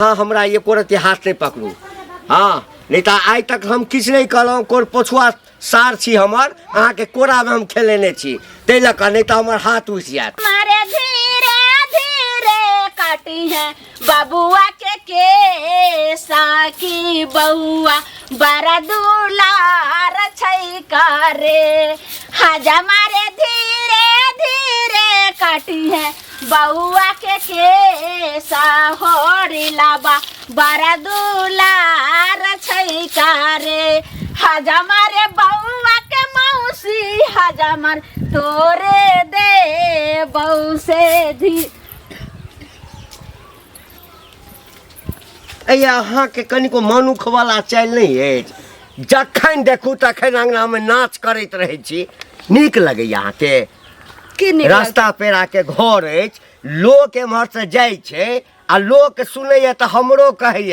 अहाँ हमरा एको रत्ती हाथ नहि पकड़ू। हँ, नहि तऽ आइ तक हम किछु नहि कहलहुँ। कोन पछुआ सार छी हमर, अहाँके कोरामे हम खेलेने छी, ताहि लऽ कऽ नहि तऽ हमर हाथ उठि जायत। मारे धीरे धीरे काटी है बबुआ के केसा की बउआ बड़ा दुलार छै करे। हाजा मारे धीरे धीरे काटी है बउआ के केसा होरी लाबा बड़ा दुलार छै करे। हाजा मारे बउआ के मौसी हाजा मार तोरे दे बऊ से धी। अइ अहाँके कनिको मनुखवला चालि नहि अछि। जखन देखू तखन अङ्गनामे नाच करैत रहै छी। नीक लगैए अहाँके? की नीक? रास्ता पेड़ाके घर अछि, लोक एम्हरसँ जाइ छै आ लोक सुनैए तऽ हमरो कहैए।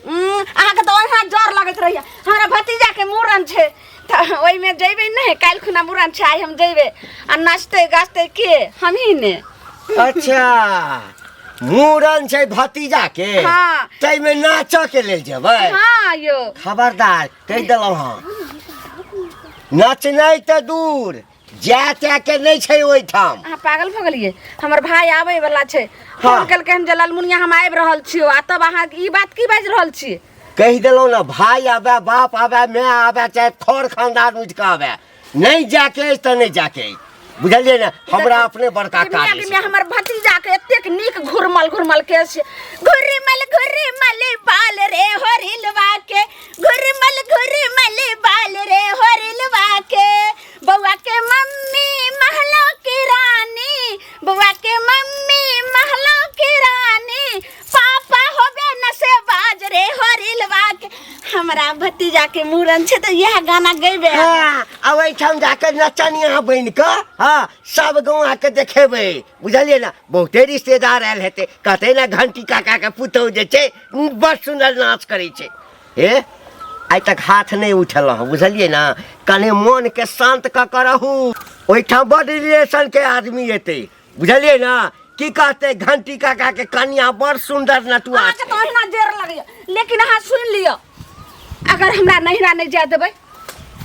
अहाँके तऽ ओहिना डर लगैत रहैए। हमरा भतीजाके मूड़न छै तऽ ओहिमे जयबै नहि? काल्हि खुना मूड़न छै, आइ हम जयबै आ नाचतै गाचतै के? हमही ने। अच्छा, मूड़न छै भतीजा के? हाँ। ताहिमे नाचऽ के लेल जेबै? हाँ यौ। खबरदार, कहि देलहुँ हँ, नचनाइ तऽ दूर, जाय ताय के नहि छै ओहिठाम। अहाँ पागल भऽ गेलियै? हमर भाय आबै वाला छै। हाँ। फोन केलकै हन जे ललमुनिया हम आबि रहल छियौ, आ तब अहाँ ई बात की बाजि रहल छी? कहि देलहुँ ने, भाय आबे, बाप आबे, माय आबे, चाहे खर खानदान उठि कऽ आबे, नहि जाके अछि तऽ नहि जाके अछि, बुझलियै ने? हमरा अपने बड़का काज गिमिया अछि। गिमिया, हमर भतीजा के एतेक नीक घुरमल घुरमल केश छै। घुरमल घुरमल बाल रे होरिलवा के, घुरमल घुरमल बाल रे होरिलवा के, बउआ के मम्मी महलो की रानी, बउआ के मम्मी महलो की रानी, पापा होबे न से बाज रे होरिलवा के। हमरा भतीजा के मूड़न छै तऽ इएह गाना गैबे। हाँ, आ ओहिठाम जाके नचनिया बनि कऽ, हाँ, सब गौआके देखेबै, बुझलियै ने? बहुते रिश्तेदार आयल हेतै, कहतै ने घंटी काका के पुतहु जे छै बड़ सुन्दर नाच करै छै। हे, आइ तक हाथ नहि उठेलहुँ हँ, बुझलियै ने? कने मोनके शान्त कऽ कऽ रहू। ओहिठाम बड रिलेशनके आदमी एतै, बुझलियै ने? की कहतै, घंटी काका के कनिया बड़ सुन्दर नटुआ अहाँके तऽ ओहिना देर लगैया, लेकिन अहाँ सुनि लिअ, अगर हमरा नहिरा नहि जाय देबै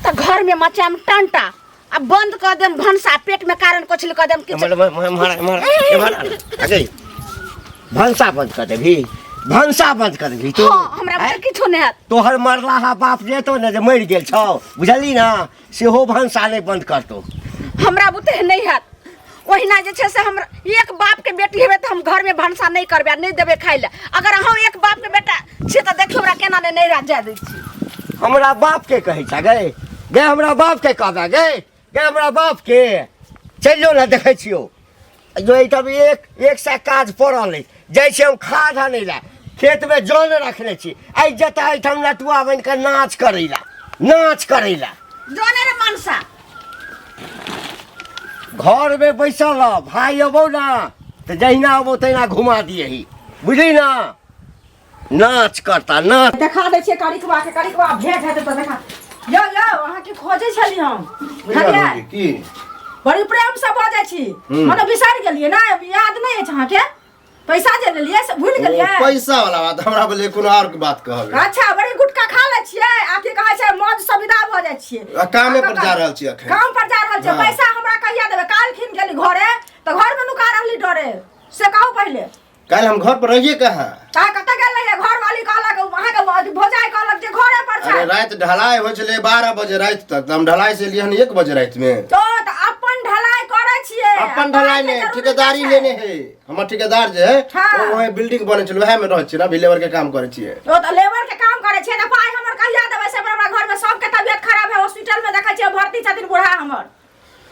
तऽ घरमे मचायब टंटा आ बंद कऽ देम भनसा, पेटमे कारण कोछली कऽ देम किछु। एम्हर, एम्हर, एम्हर, एम्हर, एम्हर, अगे, भनसा बंद कऽ देबही? भनसा बंद कऽ देबही तू? हँ, हमरा बुते किछो नहि हैत। तोहर मरलाहा बाप जेतो ने जे मरि गेल छौ, बुझली ने, सेहो भनसा नहि बंद करतौ। हमरा बुते नहि हैत। ओहिना जे छै से हमरा एक बाप के बेटी हेबै तऽ हम घरमे भनसा नहि करबै आ नहि देबै खाइ लए। अगर अहाँ एक बाप के बेटा छियै तऽ देखियौ हमरा केना नहि नैहरा जाय दै छी। हमरा बाप के कहै छ गै? गै, हमरा बाप के कहबै गै? गै, हमरा बाप के चलि जो ने, देखै छियौ जो। एहिठाम एक एक सए काज पड़ल अछि। जाइ छी हम खाद आनै लए, खेतमे जन रखने छी। आइ जतऽ एहिठाम नटुआ बनि कऽ नाच करै लए, नाच करै लए। जने रे मनसा। घरमे बैसल रह, भाय अबौ ने तऽ जहिना अबौ तहिना घुमा दियही, बुझली ने? नाच करता नाच। देखा दै छियै करिकबा के, करिकबा भेंट हेतै तऽ देखा। यौ यौ, अहाँके खोजै छली हम, बुझलियै? की? बड़ी प्रेम से बजै छी, मने बिसरि गेलियै ने? याद नहि अछि अहाँके? पैसा जे लेलियै से भूलि गेलियै? ओ, पैसा वाला बात हमरा बोले, कोनो और के बात कहबै। अच्छा, बड़ी गुटखा खा लै छियै आ की कहै छै, मौज से विदा भऽ जाइ छियै। आ कामे पर जा रहल छी अखन। काम पर जा रहल छियै? हाँ। पैसा हमरा कहिया देबै? काल्हि खिन गेली घरे तऽ घर में नुका रहली डरे, से कहू पहिले। काल्हि हम घर पर रहिए कहाँ? कहाँ कतऽ गेल रहियै? घर वाली कहलक अहाँके भौजाई कहलक जे घरे पर छै। अरे, राति ढलाई होइ छलै 12 बजे राति तक, तऽ हम ढलाई से एलियै हन 1 बजे राति में। तो तऽ अपन ढलाई करै छियै? अपन ढलाई पाइके नहि, जरूरी ठेकेदारी नहि छै। लेने है हमर ठेकेदार जे है। हाँ। ओ वहाँ बिल्डिंग बनै छलै, वएह में रहै छियै ने, अभी लेबर के काम करै छियै। ओ तऽ लेबर के काम करै छियै तऽ पाइ हमर कहिया देबै से? हमरा घर में सबके तबियत खराब है, हॉस्पिटल में देखै छियै भर्ती छथिन बूढ़ा हमर,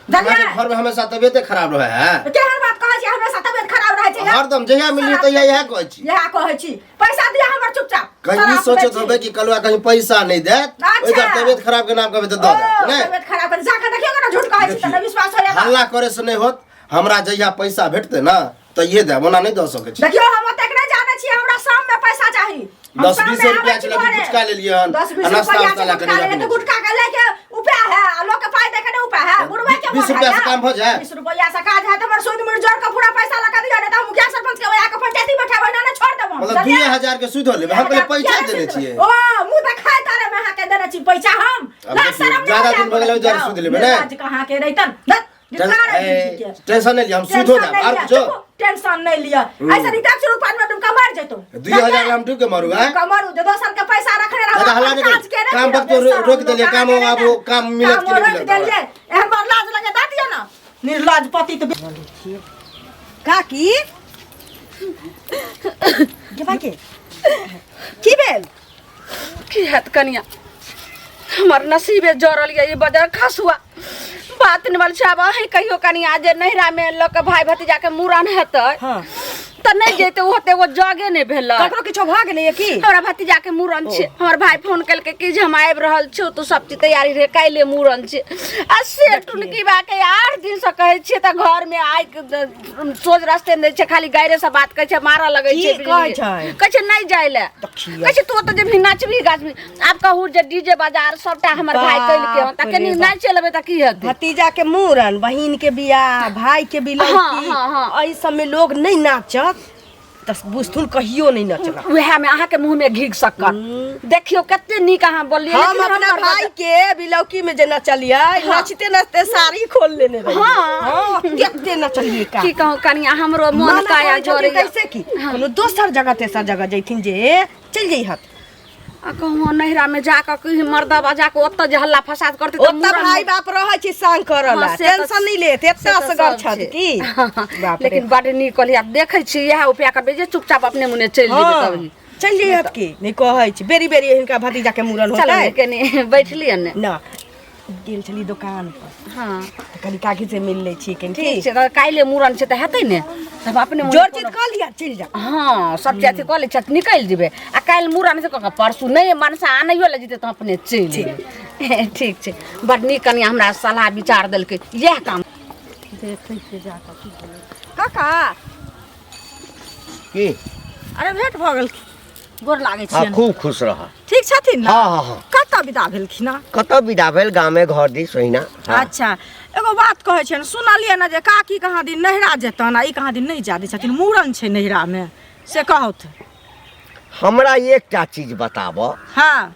अहाँके बुझलियै? घर में हमेशा तबियते खराब रहै है। केहन बात कहै छियै, हमेशा तबियत खराब रहै छै? हरदम जहिया मिली तहिया इएह कहै छी। इएह कहै छी। पैसा दिअ हमर चुपचाप। कहीं ई शराब सोचैत पीबै छी। होबै कि कलुआ कहीं पैसा नहि देत, अच्छा। ओहि तबियत खराब के नाम कहबै तऽ दऽ देत ओ, नहि। तबियत खराब कर जाके देखियौ ने, झूठ कहै छी तऽ नहि विश्वास होइया तऽ। हल्ला करे से नहि होत। हमरा जहिया पैसा भेटतै ने तहिये देब, ओना नहि दऽ सकै छी। देखियौ, हम ओतेक नहि जानै छियै, हमरा शाम में पैसा चाही। हम 10 शाम 20 में रुपया आबै छी छलै, अभी घरे। गुटखा लेलियै हन, 10 20 आ नाश्ता रुपया उस्ता छै, लए कऽ गुटखा नहि लेलियै तऽ रखने छी। गुटखा के लेके उपाय है आ लोक के पाइ दे के नहि उपाय है? बुढ़बै के 20 मोन रुपया है से काम भऽ जायत? 20 रुपया से काज है? हमर सूद मुड़ जोड़ के पूरा पैसा लगा दियौ, नहि तऽ हम मुखिया सरपंच के ओया के पंचायती बैठाबै ना, छोड़ देबो हम। मतलब 2000 के सुध लेबै, हम कहलियै पैसा देने छियै। ओ मुँह देखाय तारे में अहाँके देने छी पैसा हम। अब लाज देखियौ, शरम नहि ज्यादा होइए दिन भऽ गेलै, ओहि दुआरे जाउ, सुध लेबै ने। निर्लाज कहाँ के रहितन धत्, धिक्कार है जिंदगी के। टेंशन नहि लिअ, हम सुधो टेंशन देब नहि आर लिअ, किछो। चुप, टेंशन नहि लिअ। ऐसे रीता शुरू पाँच मिनट डुबका मारि जेतौ। 2000 हम डूब के मारू आँय? डुबका मारू जे दोसर के पैसा रखने रहब, दादा, हल्ला अपन नहि काज के करू। नहि काम करब, वक्त तो बेशरम रोकि देलियै, लोक काम अहाँके आब नहि ओ काम मिलत कि काम नहि रोकि मिलत। देलियै, एहन बड़ लाज लगे दऽ दिअ ने निर्लाज पति तऽ। काकी गे भाई के की भेल? की हैत कनिया, हमर नसीबे जरल ये ई बजर खसुआ बात नहि बोल छै। आब अहीं कहियो कनिया, जे नैहरा में लऽ के भाई भतीजा के मूड़न हेतै तऽ नहि जैते, ओते एगो जगे नहि भेलै। ककरो किछो भऽ गेलैए की? हमरा भतीजा के मूड़न छै। हमर भाई फोन केलकै कि जे हम आबि रहल छियौ, तू सब चीज तैयारी रहे, काल्हि मूड़न छै। आ से टुनकी बा के 8 दिन से कहै छियै तऽ घर में आइ सोझ रास्ते नहि छै, खाली गायरे से बात कहै छै, मारऽ लगै छै। की कहै छै? कहै छै नहि जाइ लए, देखियौ। कहै छै तू ओतऽ जेबही नाचबही गाछबही। आब कहू जे डीजे बाजार सबटा हमर भाई केलकै हन, तऽ बाप कनी रे बाप। नाचि लेबै तऽ की हेतै? भतीजा के मूड़न, बहिन के बियाह, भाई के बिलौकी, हाँ, हाँ, हाँ। एहि सब में लोग नहीं नाचत तऽ बुझथुन कहियो नहीं नचला। उएह में अहाँके मुँह में घी शक्कर। देखियौ कते नीक अहाँ बोललियै। हम लेकिन अपना हमर भाई के बिलौकी में जे नचलियै, नचते नचते साड़ी खोल लेने रहियै। हाँ। हाँ, कते नचलियै का की कहूँ कनिया, हमरो मोन मना काया करै छथिन जरैया। कैसे की कोनो दोसर जगह तेसर जगह जैथिन जे चलि जइहत। आ कहूँ नैहरा में जाकऽ कहीं मर्दबा जाकऽ ओतऽ जे हल्ला फसाद करतै तऽ ओतऽ मूड़न भाई बाप रहै छै संग करऽ ला, हाँ, से तऽ टेंशन नहि लेत, से एतना तऽ असगर सब छथि छै। की। बाप रे। लेकिन बड नीक कहलियै। आब देखै छी इएह उपाय करबै जे चुपचाप अपने मुने चलि जेबै। हाँ, तभी चलि जइहत की नहि कहै छी, बेरी बेरी हिनका भतीजा के मूड़न चलू होतै ने, कनि बैठलियै ने। ना गेल छली दोकान पर तऽ कनि काकी से मिल लै छी कनि। ठीक छै, तऽ काल्हि मूड़न छै तऽ हेतै ने, तऽ हम अपने मुने जोर चीज कऽ लिअ, चलि जाउ। हँ, सब चीज अथी कऽ लै छियै, निकलि जेबै आ काल्हि मूड़न छै कऽ कऽ परसू नहि मनसा आनैयो लए जेतै तऽ अपने चलि जेबै। ठीक छै, बड नीक कनि हमरा सलाह विचार देलकै, इएह काम देखै छियै जाकऽ की भेलै। काका की? अरे भेंट भऽ गेल, गोर लागै हाँ छियनि। खूब खुश रह। ठीक छथिन ने? हाँ हाँ हाँ। कतऽ विदा भेलखिन हँ? कतऽ विदा भेल, गामे घर दिस ओहिना। हाँ। अच्छा, एगो बात कहै छियनि, सुनलियै ने जे काकी कहाँ दिन नैहरा जेतनि आ ई कहाँ दिन नहि जा दै छथिन, मूड़न छै नैहरामे, से कहौथ। हमरा एकटा चीज बताबऽ। हाँ।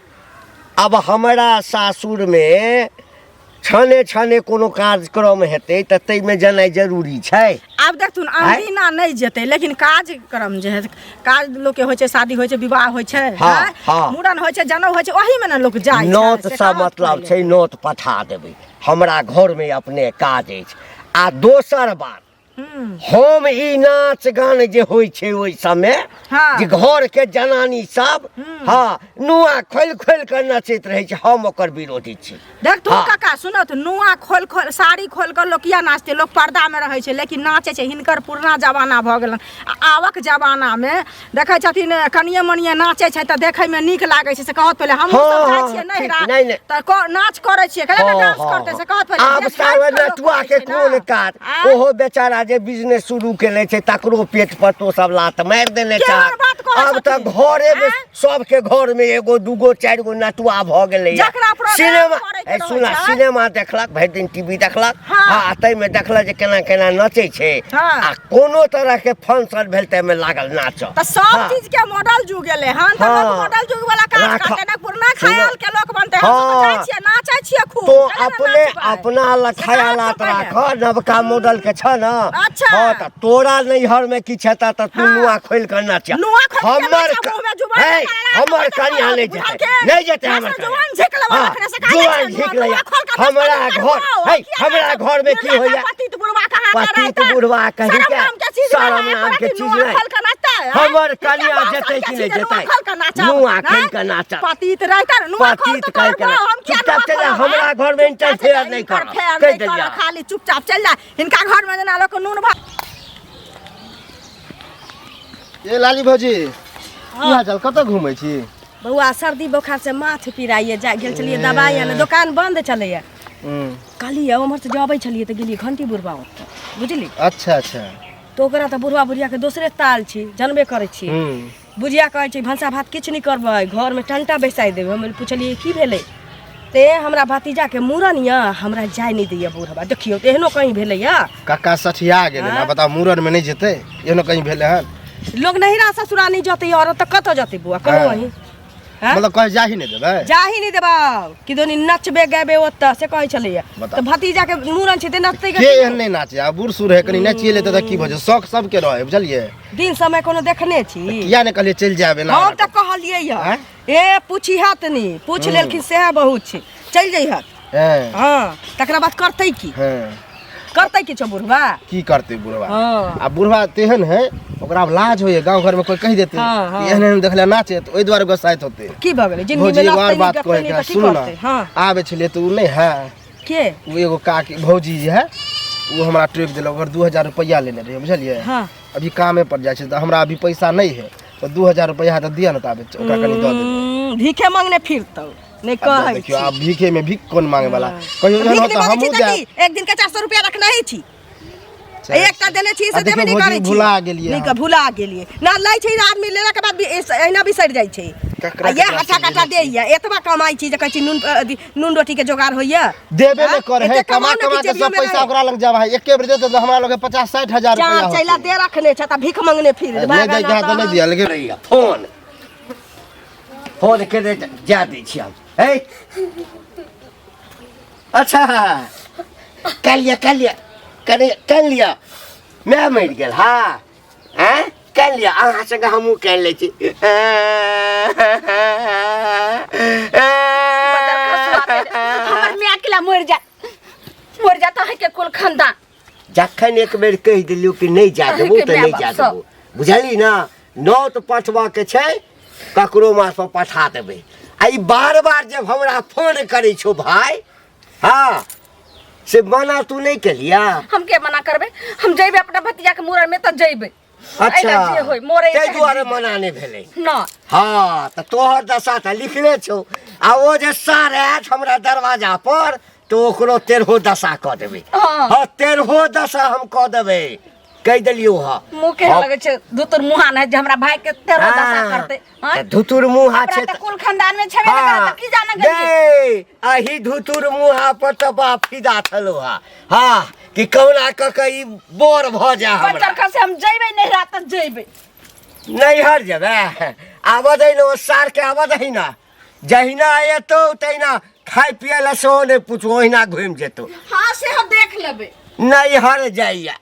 अब हमरा सासुरमे छने छने कोनो कार्यक्रम हेतै तऽ ताहिमे जेनाइ जरूरी छै? आब देखथुन, अनदिना नहि जेतै, लेकिन कार्यक्रम जे हेतै, काज लोकके होइ छै, शादी होइ छै, विवाह होइ छै, हाँ, आँय? हाँ। मूड़न होइ छै, जनउ होइ छै, ओहीमे ने लोक जाइ छै, नोत से सँ कहत मतलब पहिले। छै, नोत पठा देबै, हमरा घरमे अपने काज अछि। आ दोसर बात, हम ई नाच गान जे होइ छै ओहि समय हाँ। जे घर के जनानी सब हाँ नुआ खोलि खोलि कऽ नचैत रहै छै, हम ओकर विरोधी छी। देखथुन हाँ। काका, सुनत, नुआ खोल खोल साड़ी खोल कऽ लोक किया नाचतै? लोक पर्दामे रहै छै लेकिन नाचै छै। हिनकर पुरना जमाना भऽ गेलनि आ आवक जमानामे देखै छथिन कनिये मनिये नाचै छै तऽ देखैमे नीक लागै छै, से कहत पहिले। हमहूँ सब हाँ, जाइ हाँ, छियै ठीक, नैहरा नहि, नहि। तऽ नाच करै छियै, कहले ने हाँ, डांस हाँ, करतै, हाँ। से कहत पहिले। आब जे सावर झाँपि कऽ लोक नटुआ करै के छै ने। कोन काज? आँय? ओहो बेचारा जे बिजनेस शुरू केने छै तकरो पेट पर तो सब लात मारि देने केहन छै। बात कहै आब तऽ छथिन? घरे में आँय? सबके घर में एगो दूगो चारि गो नटुआ भऽ गेलै। जकरा प्रोग्राम सिनेमा करैके ए, रहै सुना छै। सिनेमा देखलक भरि दिन, टीवी देखलक, हाँ। आ ताहिमे देखलक जे केना केना नचै छै हाँ। आ कोनो तरह के फंक्शन भेल ताहिमे लागल नाचऽ। तऽ सब हाँ। चीज के मॉडल जुग गेलै हन, तऽ लोक हाँ। मॉडल जुग वाला काज राख- करतै ने, पुरना सुना। ख्याल के लोक बनतै। हम सब तऽ जाइ हाँ। छियै, नाचै छियै खूब। तो चलऽ ने अपने नाचबै। अपना लखाया से लात कहत राख, नवका मॉडल के छ न। अच्छा। हाँ, तऽ तोरा नैहर में किछु हेतऽ तऽ तू हाँ। नुआ खोलि कऽ नाच। नुआ खोलि के हमर नाचब, मुँहमे जुबान हे, निकालि कऽ हमर नाचब, कनिया नहि बुझल जेतै, के? नहि जेतै हमर नाचब, कनिया। जुबान झिक लेबऽ हाँ, रखने से काहे जुबान छै? झिक नुआ लैया। खोल कऽ हमरा नाचब, घर बुढ़वा, हे, किया हमरा नाचब? घर में की निर्लज्ज होइया? पतित बुढ़वा कहाँ के पतित रहतै? बुढ़वा कहीं शरम के नाम के चीज शरम नहि, नाम के चीज नुआ नहि। खोल कऽ नाचतै, आँय? हमर हिनका कनिया बाप जेतै सबके कि चीज नहि नुआ जेतै? खोल कऽ नाचब, नुआ आँय? खोलि कऽ नाचब। पतित रहतै ने, नुआ खोल पतित तऽ कहि के करबो, हम किया चुपचाप नुआ चलि जा, खोलब, हमरा आँय? घरमे चुपचाप इंटरफेयर चलि जा, नहि करब। इंटरफेयर कहि नहि देलियै। करब, खाली चुपचाप चलि जा। हिनका घरमे जेना लोक नून भात। ए लाली भौजी, की हाल चाल? कतऽ घूमै छी? बौआ, सर्दी बोखार से माथ पिराइए, जा गेल छलियै दबाइ आने, दोकान बंद छलैए। कहलियै उम्हर से जब अबै छलियै तऽ गेलियै घंटी बुढ़बा ओतऽ, बुझली? अच्छा अच्छा। तऽ ओकरा तऽ बुढ़बा बुढ़ियाके दोसरे ताल छै, जानबे करै छी। बुढ़िया कहै छै भनसा भात किछु नहि करबै, घरमे टंटा बैसाइ देबै। हम पुछलियै की भेलै? ते हमरा भतीजाके मूड़न यऽ, हमरा जाय नहि दैए बुढ़बा। देखियौ तऽ एहनो कहीं भेलैए? काका सठिया गेलै ना, बताउ, मूड़नमे नहि जेतै? एहनो कहीं भेलै हन? लोग नहिरा ससुरा नहीं जतै औरत तऽ कतऽ जतै बौआ कहू हाँ। अहीं हाँ? मतलब कहीं जा ही नहीं देबै जाही नहीं देबा कि दोनी नचबे गैबे ओतऽ से कहै छलैया बताउ। तऽ भतीजा के मूड़न छै तऽ नचतै के एहन नहीं नाचे आ बूढ़ सूढ़ है कनी नाचिए लेते तऽ की भऽ जेतै शौक सबके रहे बुझलियै दिन समय कोनो देखने छी किया नहीं कहलियै चलि जायब एना हम तऽ कहलियै यऽ आँय? ए पूछी हत नी पूछ लेलखिन सएह बहुत छै चलि जइहत हँ हँ तकरा बाद करतै की हँ करतै किछो बुढ़वा की करतै बुढ़वा हँ आ बुढ़वा तेहन है ओकरा आब लाज होइए गाँव घरमे कोइ कहि देतै हाँ, हाँ। कि एहन एहन देखले नाचे तऽ ओहि दुआरे गोसाइत होतै की भऽ गेलै जिंदगी भौजी में एगो नाचतै आर नहि बात गपतै कहै नहि के तऽ की सुनू करतै ने हँ आबै छलियै तऽ ओ नहि है के ओ एगो काकी भौजी जे है ओ हमरा टोकि देलक ओकर 2000 रुपैआ लेने रहियै बुझलियै हाँ अभी कामे पर जाइ छै तऽ हमरा अभी पैसा नहि है तऽ 2000 रुपैआ तऽ दिअ ने ताबे ओकरा कनि दऽ देबै भीखे मांगने फिरतौ नहि कहै देखियौ आब भीखे में भीख कोन मांगे वाला कहियो एहन भीख होत नहि तऽ मांगै छी हमहूँ तऽ जायब की एक दिन के 400 रुपया रखने ही छी एकटा देने छी से आ देबे देखियौ नहि भौजी करै छी भुला गेलियै नहि हम। भुला गेलियै ना लै छै आदमी लेला के बाद भी एहिना बिसरि जाइ छै ककरा आ इएह ककरा हट्ठा से कट्ठा लेने दैया एतबा कमाइ छी जे कहै छी नून अथी, नून रोटी के जोगाड़ होइया देबे हाँ? नहि करे है एते कमा कमाउ ने कमा कि के सब जेबियो में पैसा रहे। ओकरा लग जावा है एके बेर देते तऽ हमरा लगे 50 60 हजार चार रुपया चैला होतै। दे रखने छै तऽ भीख मंगने फिर नहि दै के है तऽ नहि दिअ लेकिन फोन फोन केने जा दै छी हम है अच्छा कए लिअ कए लिअ कनि कए लिअ माय मरि गेल हँ आँय कए लिअ अहाँ संगे हमहूँ कए लै छी हमर माय अकेला मरि जात मरि जात अहाँके कुल खानदान जखन एक बेर कहि देलियौ कि नहि जा देबौ अहीँके तऽ नहि माय जा बाप सब। देबौ बुझली ने नौत पठबऽके छै ककरो मार्फत पठा देबै आ ई बार बार जब हमरा फोन करै छौ भाय हँ से मना तू नहि केलिया हम के मना करबै हम जइबै अपना भतीजा के मूड़न में तऽ जइबै अच्छा एहिला जे होय मोरे ताहि दुआरे मना नहि भेलै न हँ तऽ तोहर दशा तऽ लिखले छौ आ ओ जे सार आयत हमरा दरवाजा पर तऽ ओकरो तेरहो दशा कऽ देबै हँ। हँ तेरहो दशा हम कऽ देबै कहि देलियौ हँ मुँह केहन लगै छै धुतुर मुँहा नहि जे हमरा भाई के तेरहो दशा करतै आँय? धुतुर मुँहा हमरा छै तऽ कुल खानदान में छेबे नहि करे तऽ की जाने गेलियै गै अही धुतुर मुँहा पर तऽ बाप फिदा छलौ हा हँ कि कहुना कऽ के ई बोर भऽ जाय हमरा बच्चर से हम जइबै नैहरा तऽ जइबै नैहर जेबै आबऽ दै ने ओ सारके आबऽ दही ने जहिना एतौ तहिना खाय पियै लए सेहो नहि पूछू ओहिना घुमि जेतौ हाँ से हम देख लेबै नैहर जाइया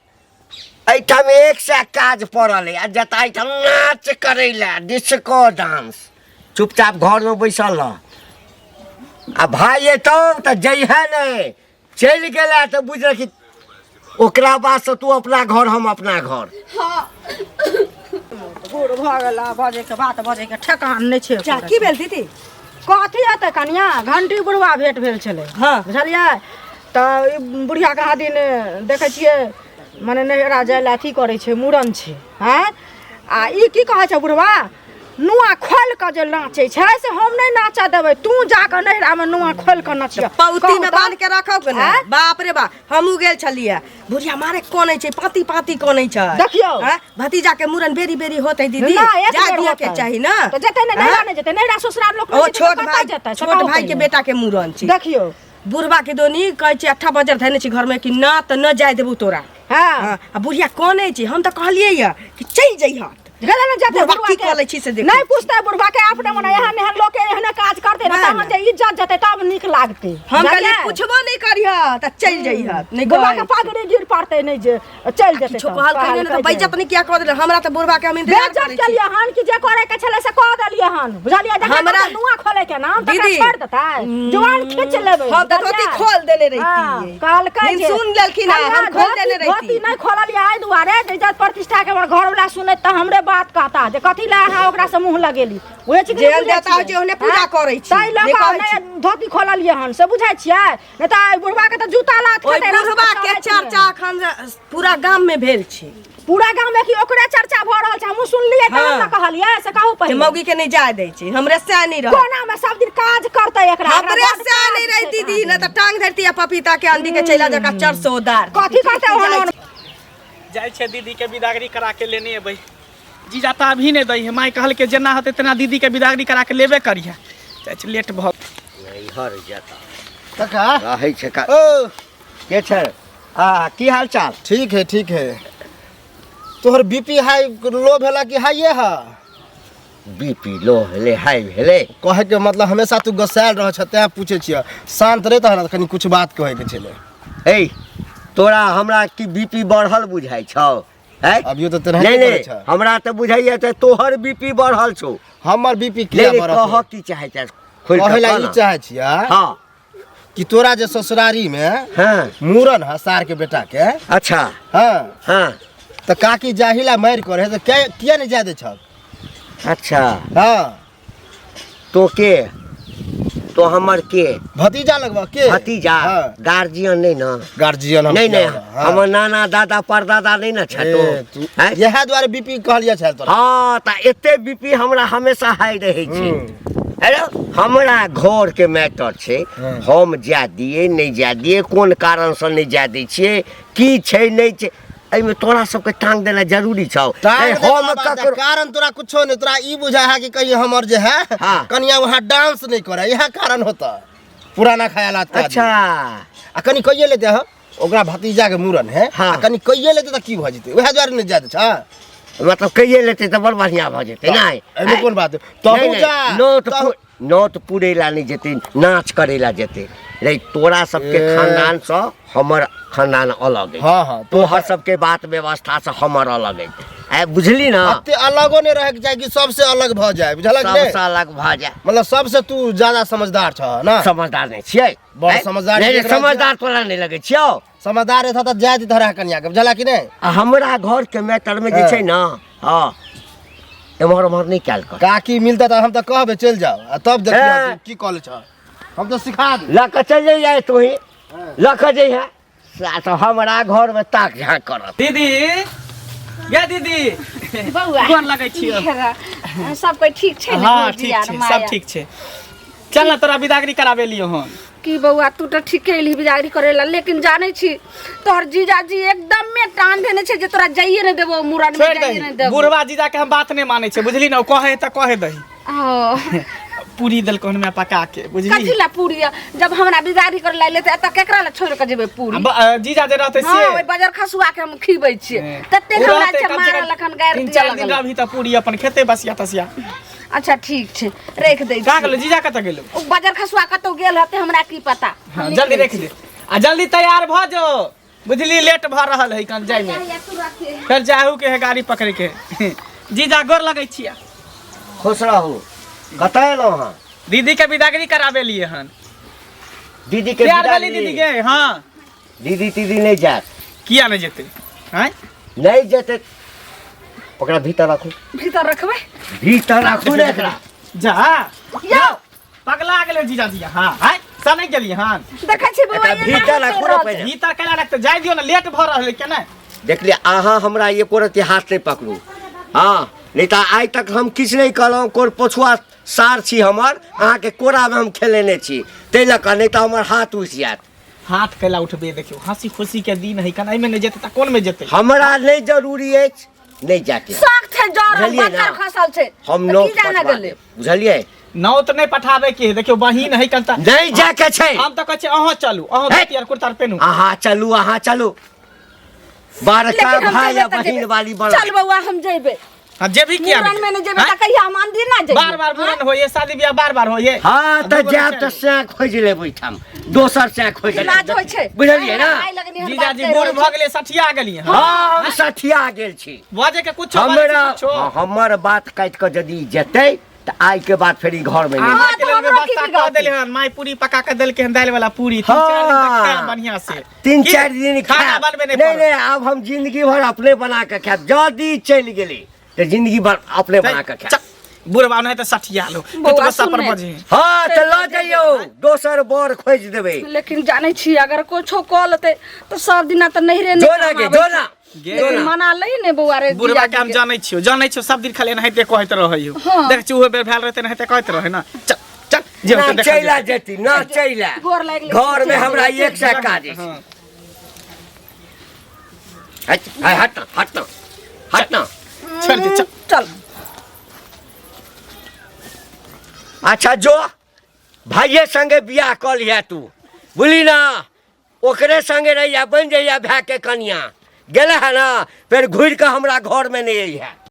एहिठाम एक सए काज पड़ल अइ आ जतऽ एहिठाम नाच करै लए डिस्को डांस चुपचाप घरमे बैसल रह आ भाय एतौ तऽ जइहे नहि चलि गेला तऽ बुझ कि ओकरा बादसँ तू अपना घर हम अपना घर हाँ बूढ़ भऽ गेला बजैके बात बजैके ठेकान नहि छै जा की भेल दीदी कथी हेतै कनिया घंटी बुढ़वा भेंट भेल छलै हाँ। बुझलियै तऽ ई बुढ़िया कहाँ दिन देखै छियै मने नैहरा जाय लए अथी करै छै मूड़न छै आँय आ ई की कहै छै बुढ़वा नुआ खोलि कऽ जे नाचै छै से हम नहि नाचऽ देबै तू जाकऽ नैहरामे नुआ खोलि कऽ नचियऽ पौती में बांध के रखब के ने आँय? बाप रे बाप हमहूँ गेल छलियै बुढ़िया मारे कनै छै पाती पाती कनै छै देखियौ। आँय? भतीजा के मूड़न बेरी बेरी होतै दीदी ना एक जा बेर दिअ के होतै। चाही ना तऽ जेतै ने नैहरा आँय? नहि जेतै नैहरा ससुराल लोक ओ नहि जेतै छोट तऽ कतऽ भाई जेतै से छोट कहू भाई के पहिले। बेटा के मूड़न छै देखियौ बुढ़बा के दोनी कहै छै अट्ठा बजर धैने छी घर में कि ना तऽ न जाय देबू तोरा हाँ हाँ, आ बुढ़िया कनै छै हम तऽ कहलियै यऽ कि चलि जइहत गेलै ने जेतै बुढ़बा बुढ़बा की के। कऽ लै छी से देखै नहि पूछतै बुढ़बा के अपने मने एहन एहन लोक के एहने काज करतै ने नहि, तहन जे इज्जत जेतै तब नीक लागतै हम कहलियै बुझलियै? पूछबो नहि करिह तऽ चलि जइहत नहि बुढ़बा के कहै पगड़ी गिर पड़तै नहि जे चलि जेतै किछो तब। कहलकै नहि ने तऽ कहलकै जे। बेइज्जत नहि किया कऽ देले हमरा तऽ बुढ़बा के हम इंतजार बेइज्जत करै छी केलियै हन कि जे करे के छलै से कऽ देलियै हन बुझलियै जकरा हमरा- नुआ खोले के नाम तकरा दीदी। छोड़ देतै जुआन खींच लेबै हम तऽ धोती बुझलियै? खोल देने हाँ, रहितियै कहलकै लेकिन जे सुन लेलखिन हँ, हम कनिया, खोल देने धोती रहिती। नहि खोललियै एहि दुआरे जे इज्जत प्रतिष्ठा के हमर घरवला सुनैत तऽ हमरे बात कहता जे कथी लए अहाँ ओकरा से मुँह लगेली बुझै छी कि नहि जेहन बुझै देवता होइ छियै? छै ओहने पूजा हाँ? करै छी, ताहि लऽ नहि कऽ कहै नहि धोती खोललियै हन से बुझै छियै नहि तऽ एहि बुढ़बा के तऽ जूता लात ओहि खेतै रास्ता बुढ़बा के चलैत चर्चा मे। अखन पूरा गाम में भेल छै पूरा गाम में कि ओकरे चर्चा भऽ रहल छै हमहूँ सुनलियै तहन हाँ। ने कहलियै से कहू जे पहिले मौगी के नहीं जाय दै छै हमरे से नहीं रह कोना में सब दिन काज करतै एकरा एकरा हमरे बड्ड से काज नहीं छै रही दीदी कहाँ न तऽ टांग धरती आ पपीता के आंधी के चैला जका चरसो दार कथी करतै ओहन ओहन जाइ छै दीदी के बिदागरी करा के लेने एबै जीजा तऽ अभी नहि दै है माय कहलकै जेना होतै तेना दीदी के बिदागरी करा के लेबे करिहे जाइ छै लेट भऽ नैहर जेता काका रहै छै का ओ के छै आ की हाल चाल ठीक है ठीक है तोहर बीपी हाई लो भेला कि हाइए है? बीपी लो भेलै, हाई भेलै। कहै के मतलब हमेशा तू गुस्सायल रह छ, तें पूछै छियै। शांत रह तहन कनी कुछ बात कहै के छलै। ए तोरा हमरा की बीपी बढ़ल बुझाइ छौ? हैं? अभियो तऽ तेनाहिते नहि करै नहि छ। हमरा तऽ बुझाइया तऽ तोहर बीपी बढ़ल छौ। हमर बीपी किया नहि बढ़त? कह की चाहै छ, खोलि कऽ कहै ला कह ई ना। चाहै छियै हँ कि तोरा जे ससुरारी में हाँ मूड़न है सार के बेटा के। अच्छा। हाँ हाँ तो काकी जाहिला मारि करे तो क्या किया नहीं जाय दे छक? अच्छा। हाँ तो के तो हमर के भतीजा लगवा के भतीजा? हाँ। गार्जियन नहीं ना? गार्जियन हम नहीं नहीं हाँ। हमर नाना दादा परदादा नहीं ना छतो। ए, तू इएह दुआरे बीपी कहलियै छल तोरा। हाँ त एते बीपी हमरा हमेशा हाई रहै छै। अरे हमरा घर के मैटर छै, हम जाय दिए नहीं जाय दिए, कोन कारण से नहीं जाय दै छियै, की छै नहीं छै, एहिमे तोरा सबके टांग देना जरूरी छौ। टांग नहीं, देला हम बात है, ककरो कारण तोरा कुछो नहीं, तोरा ई बुझा है कि कहीं हमर जे है हाँ। कनिया वहाँ डांस नहीं करे, यह कारण होता पुराना ख्यालात का आदमी। अच्छा। आ कनी कहिए लेते हम ओकरा भतीजा के मूड़न है, हाँ। आ कनी कहिए लेते त की भ जेतै, वएह दुआरे नहीं जाय दै छ। मतलब कहिए लेते त बड़ बढ़िया भ जेतै। नहीं एहिमे कोन बात? तहु नहीं, नहीं, जा, नोट तहु- नोट पुरेला नहीं जेतै, नाच करेला जेतै। रे तोरा सबके ए। खानदान से हमर खानदान अलग है। हाँ, हाँ, तोहर सबके बात व्यवस्था से हमर अलग है। ए बुझली ना? अते अलगो नहीं रहे के चाही कि सबसे अलग भ जाए, बुझलक ने? सबसे अलग भ जाए। मतलब सबसे तू ज्यादा समझदार छ ना? समझदार नहीं छियै। बड़ ए? समझदार नहीं, नहीं, देख रहल छियै। समझदार तोरा नहीं लगै छियौ। समझदार रहता त जाय दितह रह कनिया के, बुझला कि नहीं? आ हमरा घर के मैटर में जे छै ना, हाँ, एम्हर ओम्हर नहीं कयल कर। काकी मिलता त हम त कहबे चलि जाओ, आ तब देखियौ ए। की कॉलेज छ, हम त सिखा दे। लऽ कऽ चलि जइहे तू ही, लऽ कऽ जइहे। तो हमरा घर में ताक झाँक करत। दीदी, या दीदी, बौआ, गोर लगै छियौ। सब कोई ठीक छै ने? हाँ, भौजी ठीक आर छै, माया? सब ठीक छै। चल ना तोरा बिदागरी कराबे लियो हन। की बौआ, तू तऽ ठीके एलही बिदागरी करे ला, लेकिन जानै छी तोहर जीजाजी एकदम में टान देने छै जे तोरा जाइए नहि देबो मुड़न में, छोड़ि जाइए दही नहि देबो। बुढ़वा जीजा के हम बात नहीं मानै छै, बुझली ना? ओ कहे तऽ कहे दही। ओ। पूरी देलको हन पका के, बुझली? कथी ला पूरी? जब हमरा बिदागरी करे ला एलै तऽ एतऽ केकरा ला छोड़ि कऽ जेबै पूरी? जीजा जे रहतै से। हाँ, ओहि बजर खसुआ के हम खिबै छियै। ततेक ओ हमरा रहतै छै कम से कम मारल अखन गारि तीन दिअ चारि दिन लगल। रहबही तऽ पूरी अपन खेतै बसिया तसिया। अच्छा ठीक छै, राखि दै कहाँ छी। गेलौ जीजा? कतऽ गेलौ? ओ बजर खसुआ कतौ गेल हेतै, हमरा की पता। हाँ, जल्दी राखि दे आ जल्दी तैयार भऽ जो, बुझली? लेट भऽ रहल है कन जाय में, फेर जाहू के है गाड़ी पकड़े के। जीजा गोर लगै छियै। खुश रहू। कतऽ एलहुँ हँ? दीदी के बिदागरी कराबे लिए हन। दीदी के तैयार भेली बिदागरी? दीदी के? हाँ। दीदी तीदी नहीं जायत। किया नहीं जेतै? आँय? नहीं जेतै, ओकरा भीतर राखू। भीतर रखबै? भीतर राखू ने एकरा। जा यौ पगला गेलै जीजा जी। हाँ, आँय? से नहि गेलियै हन? देखै छी बौआ, एकरा एना भीतर होइते राखू ने रहल पहिले। भीतर केना रखतै? जाय दियौ ने, लेट भऽ रहल है केना। देखलियै अहाँ हमरा एको रत्ती हाथ नहि पकड़ू। हाँ, नहीं तऽ आइ तक हम किछु नहि कहलहुँ। कोन पछुआ सार छी हमर, अहाँके कोरामे हम खेलेने छी, ताहि लऽ कऽ, नहि तऽ हमर हाथ उठि जायत। हाथ कैला उठबे? देखियौ, हंसी खुशी के दिन है कन, एहिमे नहि जेतै तऽ कोन मे जेतै? हमरा नहि जरूरी अछि, नहि जाके शौक छै जरल बुझलियै ना? बच्चा खसल छै हम तऽ नोट की जाने पठवा गेलै? देब, बुझलियै? नौत नहि पठाबे के है। देखियौ, बहिन है कन तऽ नहि जाके छै। हम तऽ कहै छियै अहाँ चलू, अहाँ हे! धोती आर कुर्ता आर पेनू। अहाँ चलू, अहाँ चलू। बड़का लेकिन हम भाई जेबै आ तऽ बहिन जेबै। वाली बड़। चल बौआ, हम जेबै। हाँ, जेबही किया मुड़न में नहि नहि जेबै आँय? तऽ कहिया हम मंदिर ना जेबै? बार बार मुड़न होइए, शादी बियाह बार बार होइए। हाँ, तऽ दूगो जायब बच्चा तऽ सैं खोजि लेब, ओहिठाम दोसर सैं खोजि लेब। इलाज होइ छै, बुझलियै ना? आइ लगनी हम जीजाजी बात बूढ़ कहि भऽ रहल गेलै, सठिया गेलियै। हाँ, हम सठिया गेल छी। बजे के कुछो, हमरा बजे के कुछो। हाँ, हमर बात काटि कऽ यदि जेतै तऽ आइ के बाद फेर ई घर में नहि। अहाँ के तऽ लेल हमरो की व्यवस्था कऽ बिगड़तै? देले हन, माय पूरी पका के देलकै हन, दालि वाला पूरी, तीन चारि दिन तक खायब बढ़ियां से। तीन की? चारि दिन खाना खायब। बनबे नहि नहीं पड़त। नहीं, आब हम जिंदगी भर अपने बना के खायब। यदि चलि गेली तऽ जिंदगी भर अपने बना के खायब। चल, बुढ़बा नहि तऽ सठिया लो बौआ, कतबो सुन पर ने। बजे। हाँ, तऽ लऽ जइयौ, दोसर बर खोजि देबै। लेकिन जानै छी, अगर कुछो कऽ लेतै तऽ सब दिना तऽ नैहरे जो नहि ना काम गे, आबै जो छै। ना। लेकिन मना लही ने बौआ रे बुढ़बा जीजाजी के हम के। जानै छियौ, जानै छियौ, सब दिन खाली एनाहिते कहैत रहै हो। हाँ। देख छियौ, उहो बेर भेल रहै एनाहिते कहैत रहै ना। चल चल, जे ना होतै देखल चलि जेतै। जेती ना, चलि। गोर लागि लै घर में छी। हमरा एक सए काज अछि। हाँ। हट हट ना, हट ना, हट ना। छोड़ि दे, चल। चल। अच्छा जो, भाइये संगे बियाह कऽ लिहे तू, बुझली ना? ओकरे संगे रहिया, बनि जइया भाय के कनिया। गेले है ना, फेर घुरि कऽ हमरा घरमे नहि अइहे।